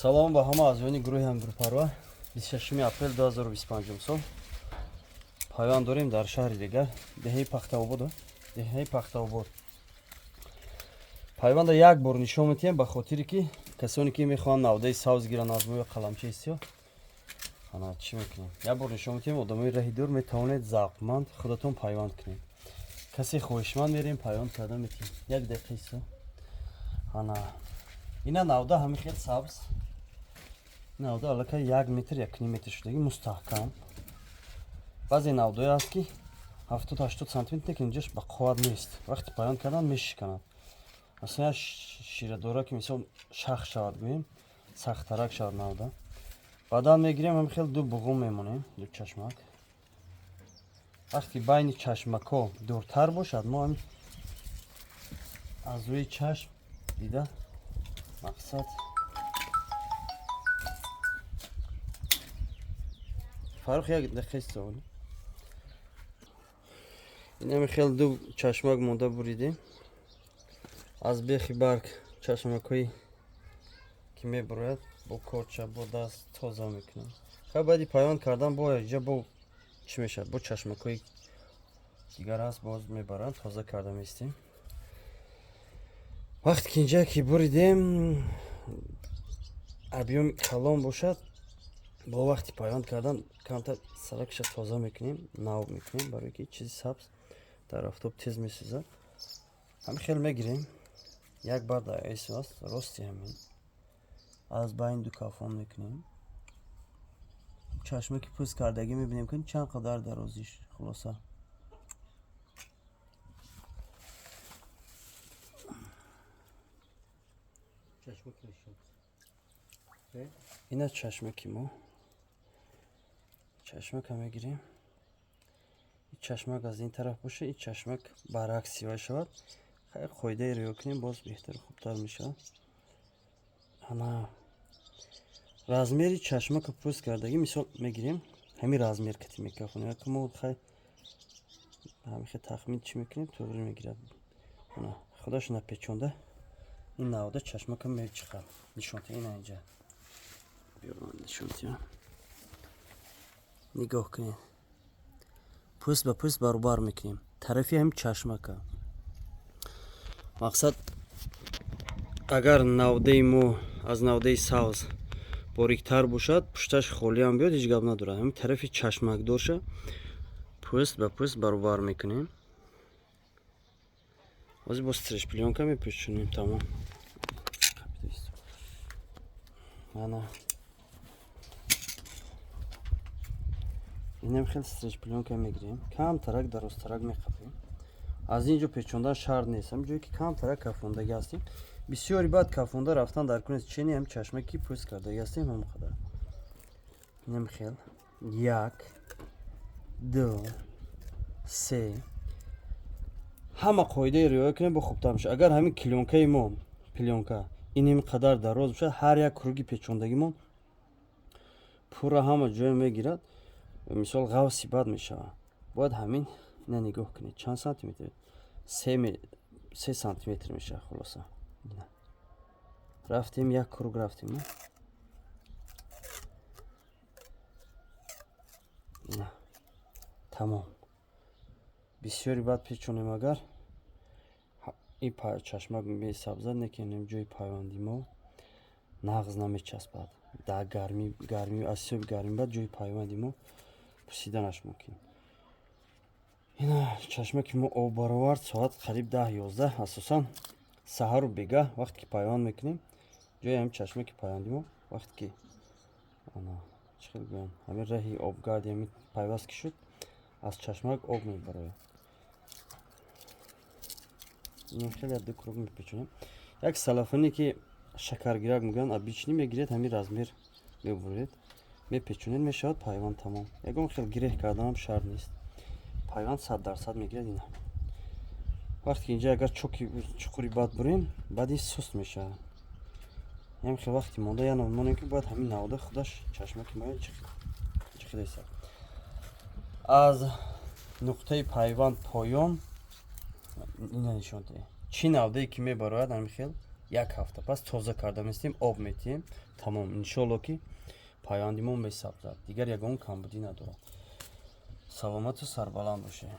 Салом ба ҳама аъзоёни гурӯҳи ҳамгурӯҳпарвар. 26 апрел 2025 сол пайванд дорем дар шаҳри дигар, деҳаи Пахтаобод. Деҳаи Пахтаобод. Пайванда як бор нишон медиҳем, ба хотире ки касоне ки мехоҳанд навдаи сабз гиранд аз мо ё қаламчаи сиёҳ, ана чӣ мекунем? Як бор нишон медиҳем. Одамои раҳи дур метавонед завқманд худатон пайванд кунед. Касе хоҳишманд, мерем, пайванд карда метиҳем. Як дақиқа исто. Ана ина навда ҳамин хел сабз, навда аллакай 1 метр, 1,5 метр шудаги, мустаҳкам. Баъзе навдое ҳаст, ки 70-80 сантиметр, лекин инҷош ба қувват нест, вақти пайванд кардан мешиканад. Масалан, ширадора ки, мисол, шах шавад, гӯем, сахттарак шавад навда. Баъдан мегирем, ҳамин хел ду буғум мемонем, ду чашмак. Вақте байни чашмакҳо дуртар бошад, мо ҳамин аз рӯи чашм дида, мақсад, Фаррух, як дақиқа исто. Инами хел ду чашмак монда буридем. Аз бехи барг чашмакҳои ки мебурояд, бо корча, бо даст тоза мекунем. Хай, баъди пайванд кардан бо иҷа бо чӣ мешавад? Бо чашмакҳои дигар ҳаст, боз мебаранд, тоза карда меистем. Вақте ки инҷа ки буридем, объёми калон бошад, бо вақти пайванд кардан камтар саракша тоза мекунем, нав мекунем, барое ки чизи сабз дар офтоб тез месӯзад. Ҳамин хел мегирем, як бар дар аст, рости ҳамин аз байни ду кафон мекунем. Чашмаки пӯст кардагӣ мебинем, ки чанд қадар дарозиш. Хулоса, ина чашмаки мо, чашмака мегирем. И чашмак аз ин тараф боша, и чашмак баръакси вай шавад. Хайр, қоидаи риё кунем, боз беҳтару хубтар мешавад. Ана размери чашмака пӯст кардагӣ, мисол, мегирем, ҳамин размер кати мекафонем. Мо хай ҳамихе тахмин чӣ мекунем, туғри мегирад. Ана худаш напечонда, ин навода чашмака мечиқад. Нишонта, ина инҷа нишонтиям, нигоҳ кунед. Пӯст ба пӯст баробар мекунем тарафи ҳамин чашмака. Мақсад, агар навдаи мо аз навдаи сабз бориктар бошад, пушташ холиам биёд, ҳеҷ гап надорад. Ҳамин тарафи чашмакдорша пӯст ба пӯст баробар мекунем. Ҳозир бо стресс плёнка мепӯшонем, тамом. Ана инам хел стресс плёнка мегирем, камтарак дарозтарак меқапем. Аз ин ҷо печондан шарт нест, ҳам ҷое ки камтарак кафондагӣ ҳастем. Бисёри баъд кафонда рафтан дар кунед, чени ҳам чашмаки пӯст кардагӣ ҳастем, ҳам қадар. Инам хел як, ду, се. Ҳама қоидаи риоя кунем, бо хубтар мешавад. Агар ҳамин клёнкаи мо, плёнка иним қадар дароз бошад, ҳар як круги печондагимон пурра ҳама ҷоя мегирад, мисол, ғавси бад мешавад. Бояд ҳамин, ина нигоҳ кунед, чанд сантиметр? 3 сантиметр мешавад. Хулоса, рафтем, як круг рафтем. Ина тамом. Бисёри баъд печонем, агар ин чашмак месабзад, некин ҷои пайванди мо нағз намечаспад. Дар гармӣ, гармӣ, аз ҳисоби гармӣ баъд ҷои пайванди мо пусиданаш мумкин. Ина чашмаки мо об баровард. Соат қариб 10-11, асосан саҳару бегаҳ вақте ки пайванд мекунем, ҷои ҳамин чашмаки пайванди мо, вақте ки ана чӣ хел гӯям, ҳамин раҳи обгарди ҳамин пайваст ки шуд, аз чашмак об мебарояд. Ин хеле ду круг мепечонем. Як салафане ки шакаргирак мегӯянд, обычный мегиред, ҳамин размер мебуред, мепечонед, мешавад пайванд, тамом. Ягон хел гиреҳ карданам шарт нест, пайванд 100% мегирад. Ина вақте ки инҷа агар чоки чуқури бад бурем, баъд ин суст мешавад. Ям хел вақти монда яна монем, ки бояд ҳамин навода худаш чашмаки мо чихелеса. Аз нуқтаи пайванд поён ина нишон диҳем, чӣ навдае ки мебарояд, ҳамин хел. Як ҳафта пас тоза карда местем, об метиҳем, тамом. Иншоалло, ки пайванди мо месабзад, дигар ягон камбудӣ надорад. Саломату сарбаланд бошед.